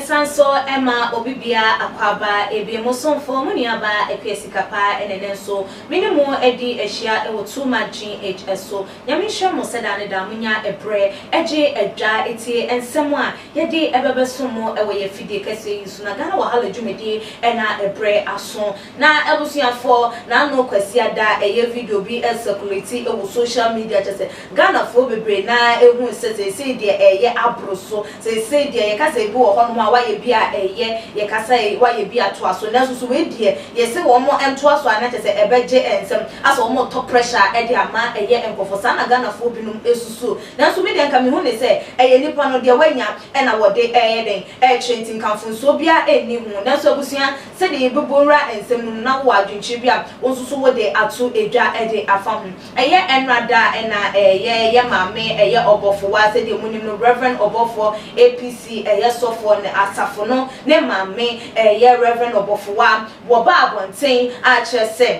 Yɛnsan so ma obi biara akwaaba ebien mo somfo mo nuabaa Akua Sikapa ɛna ɛnɛ nso me ne mo adi ahyia wɔ Too Much GH so. Nyame nhyira mo sɛ daa ne daa monya ɛberɛ gye adwa tie nsɛm a yɛde ɛbɛbɛsom mo wɔ yɛn afidie kɛseɛ yi so. Na Ghana Wahala dwumadie na ɛberɛ aso. Na abusuafoɔ, n'ano Kwasiada ɛyɛ video bi ɛcirculate wɔ social media kyerɛ sɛ Ghanafoɔ bebree no ara ɛhuu sɛ seesei deɛ ɛreyɛ aboro so, seesei deɛ yɛka sɛ ebi wɔ hɔnom a wayɛ bi a ɛyɛ, yɛka sɛ wayɛ bi a toa so, nanso so wei deɛ yɛse wɔn ntoa so a na kyerɛ sɛ ɛbɛgye nsam, asɛ wɔn retɔ pressure de ama ɛyɛ nkorɔfoɔ, saa na Ghanafoɔ binom susu. Nanso me deɛ nka mehu no sɛ ɛyɛ nipa no deɛ wanya na wɔde reyɛ dɛn rekyerɛ nti nka mfomsoɔ biara nni ho. Nanso abusua, sɛdeɛ yɛbɛbɔ wura nsɛm no mu na wowɔ adwenkyerɛ bi a wo nso so wode ato dwa de afa ho. Ɛyɛ ɛnora da a ɛna ɛyɛ yɛ maame ɛyɛ ɔbɔfowa sɛdeɛ monim no Rev. Ɔbɔfoɔ APC ɛyɛ sɔfoɔ ne asafo no ne maame ɛyɛ Rev. Ɔbɔfowa wɔbaa abɔnten a kyerɛ sɛ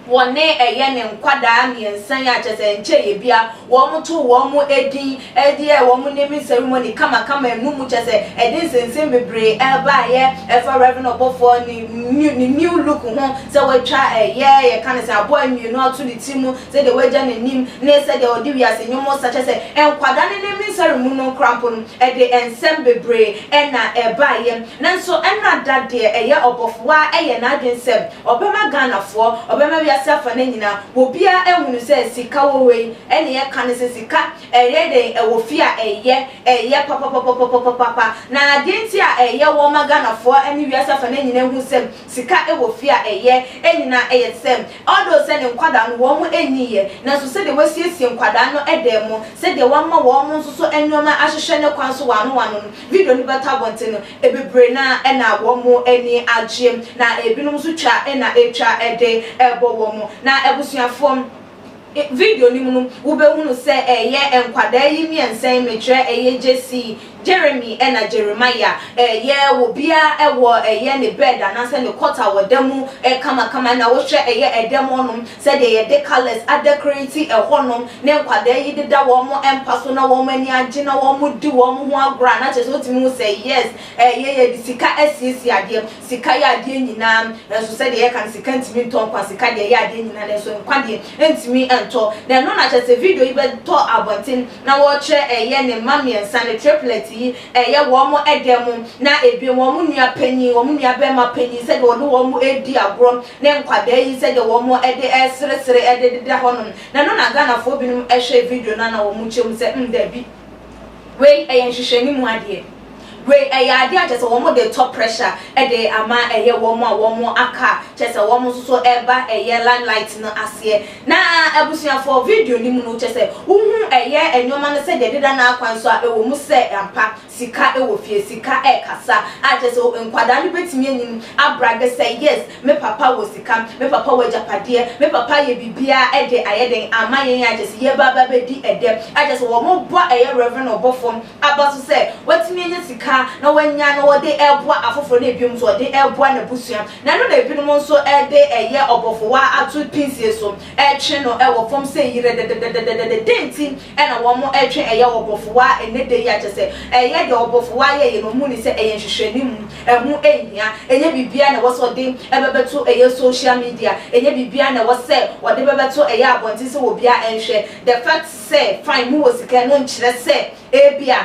wɔne ɛyɛ ne nkwadaa mmiɛnsa yi a kyerɛ sɛ nkyɛeɛ bia wɔn too wɔn edin de yɛɛ wɔn naming ceremony kamakama ɛno mu kyerɛ sɛ ɛde nsɛnsɛm bebree ɛbaeɛ ɛfa Rev ɔbɔfoɔ ne new ne new look ho sɛ watwa ɛyɛ yɛka no sɛ aboa mmienu ato ne ti mu sɛdeɛ wagya n'anim ne sɛdeɛ ɔde wiase nnwom sa kyerɛ sɛ nkwadaa no naming ceremony no koraa mpo no ɛde nsɛm bebree ɛna ɛbaeɛ. Nanso ɛna da deɛ ɛyɛ ɔbɔfoɔ a ɛyɛ n'adwene sɛ Ɔbɛma Ghanafoɔ, ɔbɛma wiase afa no nyinaa, obiara ahunu sɛ sika wɔ hɔ yi, ɛne yɛka no sɛ sika ɛyɛ dɛn, ɛwɔ fie a ɛyɛ, ɛyɛ papapapapapapa. Na adeɛ nti a ɛyɛ wɔma Ghanafoɔ ne wiase afa no nyinaa hu sɛ sika wɔ fie a ɛyɛ nyinaa ɛyɛ sɛ, although sɛ ne nkwadaa no wɔn nniiɛ, nanso sɛdeɛ wasiesie nkwadaa no dan mu, sɛdeɛ wama wɔn nso so nnoɔma ahyehyɛ ne kwan so wano wano no, video no bɛtɔ abɔnten no, Bebree no ara na wɔn ani agye, na ebinom nso twa na etwa de bɔ wɔn. Na abusuafoɔ, video no mu no, wobɛhunu sɛ ɛyɛ nkwadaa yi mmiɛnsa yi, mekyerɛ ɛyɛ Jesse, Jeremy ɛna Jeremiah, ɛyɛ obiara wɔ ɛyɛ ne bed anaasɛ ne cot a wɔda mu kamakama, na wohwɛ ɛyɛ ɛdɛm hɔnom sɛdeɛ yɛde colours adecorate ɛhɔnom, ne nkwadaa yi deda wɔn mpa so na wɔn ani agye na wɔn di wɔn ho agorɔ a, na kyerɛ sɛ wotumi hu sɛ yes, ɛyɛ yɛde sika asiesie adeɛ. Sika yɛ adeɛ nyinaa, nanso sɛdeɛ yɛka no, sika ntumi ntɔ nkwa. Sika deɛ ɛyɛ adeɛ nyinaa, nanso nkwa deɛ ntumi ntɔ. Na ɛno na kyerɛ sɛ video yi bɛtɔ abɔnten na wɔrekyerɛ ɛyɛ ne mma mmiɛnsa ne triplet yi ɛyɛ wɔn ɛdɛ mu, na ebien wɔn nua panyin, wɔn nua bɛrima panyin, sɛdeɛ wɔne wɔn redi agorɔ ne nkwadaa yi sɛdeɛ wɔn de ɛreseresere ɛde deda hɔnom. Na ɛno na Ghanafoɔ binom hwɛɛ video no a na wɔn kyerɛ mu sɛ mm dabi, wei ɛyɛ nhwehwɛnimu adeɛ, wei ɛyɛ adeɛ a kyerɛ sɛ wɔn de tɔ pressure de ama ɛyɛ wɔn a wɔn aka kyerɛ sɛ wɔn nso so ɛba ɛyɛ limelight no aseɛ. Na abusuafoɔ, video no mu no kyerɛ sɛ wohu ɛyɛ nneɛma no sɛdeɛ ɛdeda n'akwan so a, ɛwɔ mu sɛ ampa sika wɔ fie, sika ɛkasa a kyerɛ sɛ nkwadaa no bɛtumi anyini abrage sɛ yes, me papa wɔ sika, me papa wɔ agyapadeɛ, me papa yɛ biribiara de ayɛ den ama yɛn a kyerɛ sɛ yɛba aba bɛdi ɛdɛ a kyerɛ sɛ wɔn bɔ ɛyɛ Reverend ɔbɔfoɔ aba so sɛ watumi anya sika na wanya na wɔde ɛreboa afoforɔ na ebinom nso ɔde ɛreboa n'abusua. Na ɛno na ebinom nso de ɛyɛ ɔbɔfowa ato pinsie so ɛretwe no ɛwɔ fam sɛ yerɛdɛdɛdɛdɛdɛ. Dɛn nti na wɔn ɛretwe ɛyɛ ɔbɔfowa ɛnɛ da yi a kyerɛ sɛ ɛyɛ deɛ ɔbɔfowa yɛeɛ no wɔn hu no sɛ ɛyɛ nhwehwɛnimu, ɛho nhia, ɛnyɛ biribiara na ɛwɔ sɛ ɔde ɛbɛbɛto ɛyɛ social media, ɛnyɛ biribiara na ɛwɔ sɛ ɔde bɛbɛto ɛyɛ abɔnten sɛ obiara nhwɛ. The fact sɛ fine mowɔ sika ɛno nkyerɛ sɛ ebia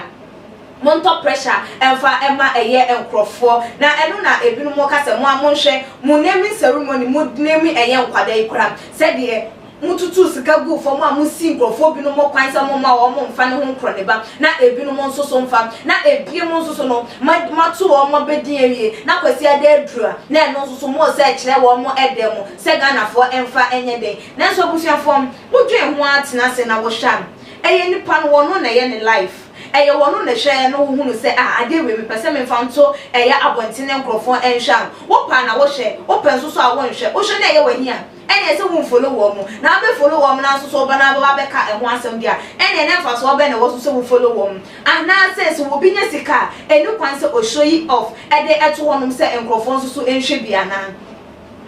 montɔ pressure ɛmfa ɛma ɛyɛ nkorɔfoɔ. Na ɛno na ebinom ka sɛ mo a monhwɛ mo naming ceremony, mo naming ɛyɛ nkwadaa yi koraa sɛdeɛ motutuu sika guu fam a mosii nkurɔfoɔ binom kwan sɛ momma wɔn mfa ne ho nkorɔ ne ba, na ebinom nso so mfa, na ebiem nso so no, moato wɔn abɛdin awie, na Kwasiada aduru a, na ɛno nso so moresɛ kyerɛ wɔn ɛdɛn mu sɛ Ghanafoɔ mfa nyɛ dɛn. Nanso abusuafoɔ, wodwen ho ara tena ase na wohwɛ a, ɛyɛ nipa no, wɔno na ɛyɛ ne life. Ɛyɛ wɔno na ɛhwɛ na wohunu sɛ ah, adeɛ wei mepɛ sɛ memfa nto ɛyɛ abɔnten na nkurɔfoɔ nhwɛ a, wopɛ a na wohwɛ, wopɛ nso so a wonhwɛ. Wohwɛ na ɛyɛ w'ahi a, ɛneɛ sɛ wo nfollow wɔn mo, na wobɛ follow wɔn nanso so woba na wobɛba abɛka ɛho asɛm deɛ a, ɛneɛ na mfasoɔ bɛn na ɛwɔ so sɛ wo follow wɔn? Anaasɛ sɛ obi nya sika a, ɛni kwan sɛ ɔ show yi off de to hɔnom sɛ nkurɔfoɔ nso so nhwɛ bi anaa?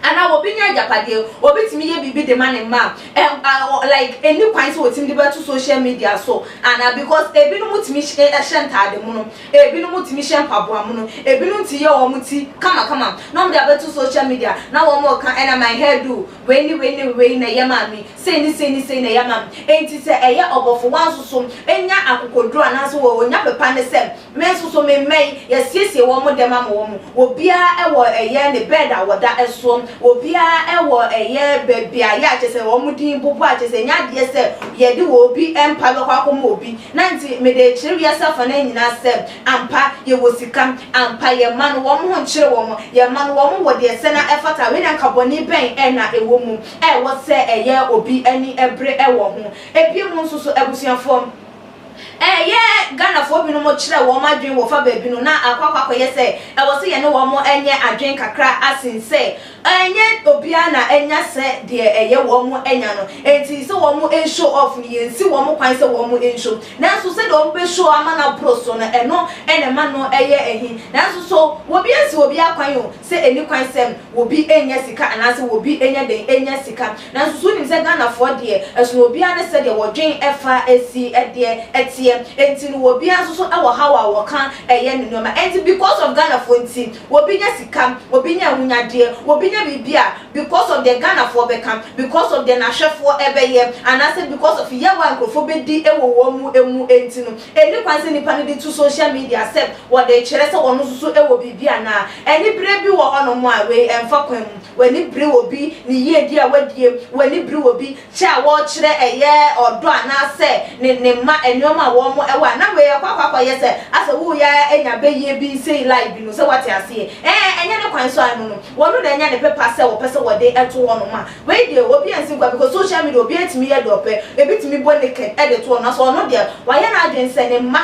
Anaa obi nya agyapadeɛ, obi tumi yɛ biribi de ma ne mma a, like ɛni kwan sɛ wɔtumi de bɛto social media so anaa? Because ebinom tumi hyɛ ntaade mu no, ebinom tumi hyɛ mpaboa mu no, ebinom ti yɛ wɔn ti kamakama na wɔn de abɛto social media na wɔn ka, "Ɛna my hair do wei ni, wei ni, wei na ɛyɛ maa mi, sei ni, sei ni, sei na ɛyɛ maa mi." Enti sɛ ɛyɛ ɔbɔfo wɔn nso so enya akokoduro anaasɛ wɔ onya pepa ne sɛ me nso so me mma yi, yɛsiesie wɔn dɛm ama wɔn, obiara ɛwɔ ɛyɛ ne bed a wɔda ɛsoɔ, obiara ɛwɔ ɛyɛ baabi a yɛ akyɛ sɛ wɔn din bobɔ akyɛ sɛ nya adeɛ sɛ yɛde wɔ obi mpa bɛkɔ akɔma obi. Na nti mede kyerɛ wiase afa no nyinaa sɛ ampa yɛwɔ sika, ampa yɛn mma no wɔn ho nkyerɛ wɔn, yɛn mma no wɔn wɔ deɛ sɛ na ɛfata. Wei na nka bɔne bɛn ɛna ɛwɔ mu ɛwɔ sɛ ɛyɛ obi ani ɛbere ɛwɔ ho? Ebie mu nso so, abusuafoɔ, ɛyɛ Ghanafoɔ binom kyerɛ wɔn adwene wɔ fa baabi no na akɔ akɔyɛ sɛ ɛwɔ sɛ yɛne wɔn nyɛ adwene kakra asen sɛ ɛnyɛ obiara na ɛnya sɛ deɛ ɛyɛ wɔn anya no. Eti sɛ wɔn show off no, yɛnsi wɔn kwan sɛ wɔn show, nanso sɛdeɛ wɔn bɛ show ama no aboro so no, ɛno ɛna ɛma no ɛyɛ ɛhi. Nanso so obi esi obi akwan o sɛ ɛni kwan sɛ obi enya sika anaasɛ obi enya den enya sika? Nanso so nim sɛ Ghanafoɔ deɛ, ɛsono obiara ne sɛdeɛ wɔdwen ɛfa esi ɛdeɛ ɛteɛ. Eti no obiara nso so ɛwɔ haw a wɔka ɛyɛ ne nneɛma. Eti because of Ghanafoɔ nti, obi nya sika, obi nya ahonyadeɛ, obi nya biribi a, because of deɛ Ghanafoɔ bɛka, because of deɛ n'ahwɛfoɔ ɛbɛyɛ, anaasɛ because of yɛwɔ a nkurɔfoɔ bɛdi ɛwɔ wɔn mu emu, enti no ɛni kwan sɛ nipa no de to social media sɛ wɔde kyerɛ sɛ wɔn nso so ɛwɔ biribi anaa? Ɛni bere bi wɔ hɔnom a wei ɛmfa kwan mu. W'ani bere wɔ bi ne yie di a wadie, w'ani bere wɔ bi kyɛ a wɔrekyerɛ ɛyɛ ɔdɔ anaasɛ ne mma nneɛma a wɔn ɛwɔ a, na wei ɛkɔ akɔyɛ sɛ asɛ woyɛ anya bɛyie bi sei live bi no sɛ wate aseɛ. Ɛnyɛ ne kwan so ano no, wɔn na ɛnya ne pepa sɛ wɔpɛ sɛ wɔde ɛto hɔnom a, wei deɛ obi ansi nkwa, because social media obi etumi yɛ deɛ ɔpɛ. Ebi tumi bɔ naked ɛde to hɔ na so ɔno deɛ wayɛ n'adwene sɛ ne mma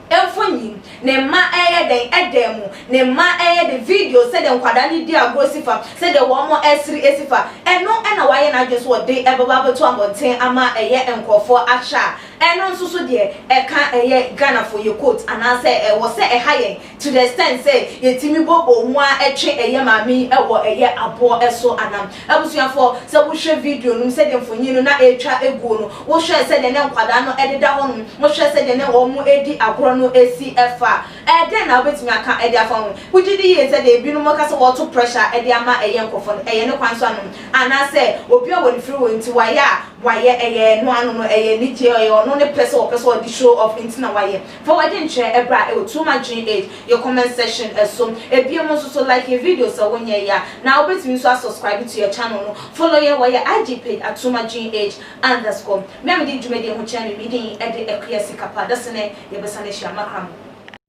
mfonyin, ne mma ɛyɛ den ɛdan mu, ne mma ɛyɛ de video sɛdeɛ nkwadaa no di agorɔ si fa, sɛdeɛ wɔn ɛsere esi fa, ɛno ɛna wayɛ n'adwene so wɔde ɛbɛba abɛto abɔnten ama ɛyɛ nkurɔfoɔ ahyɛ a, ɛno nso so deɛ ɛka ɛyɛ Ghanafoɔ yɛ coat anaasɛ ɛwɔ sɛ ɛha yɛn to the extent sɛ yɛtumi bɔbɔ ho a ɛtwe ɛyɛ maame ɛwɔ ɛyɛ aboɔ ɛso anam? Abusuafoɔ, sɛ wohwɛ video no, sɛdeɛ mfonyin no na ɛretwa eguo no, wohwɛ sɛdeɛ ne nkwadaa no ɛdeda hɔ nom, wohwɛ sɛdeɛ ne wɔn edi agorɔ no esi ɛfa, ɛdɛn na wobɛtumi aka ɛde afa ho? Wogye di yie sɛdeɛ ebinom ka sɛ wɔto pressure ɛde ama ɛyɛ nkurɔfoɔ no, ɛyɛ ne kwan so anom, anaasɛ obi a wɔ ne firi wɔ nti wayɛ a wayɛ, ɛyɛ no ano no, ɛyɛ anigye, ɛyɛ ɔno ne pɛ sɛ ɔpɛ sɛ ɔde show off nti na wayɛ? Fa w'ade nkyerɛ ɛbrɛ a ɛwɔ Too Much GH yɛ comment section ɛso. Ebien mu nso so, like yɛ video sɛ wonyɛ ya, na wobɛtumi nso asubscribe to your channel no, follow yɛ wɔ yɛ IG page at Too Much GH_. Mmea mi di dwumadie ho kyɛn mi, mi din ɛde Akua Sikapa. Dasene yɛbɛsa no ahyia makram.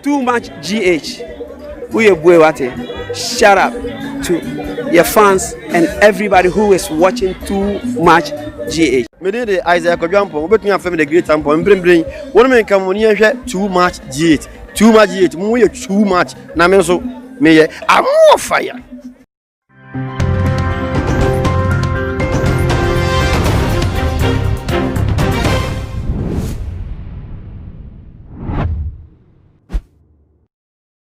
Too Much GH. Uye bue wate. Shout out to your fans and everybody who is watching Too Much GH. Mede de Isaac Kwadwampɔn, wobɛtumi afrɛ me the Great Ampɔn. Mprempren wɔne me nka mo ne yɛhwɛ Too Much GH. Too Much GH, mo yɛ too much na me nso meyɛ amoɔ fire.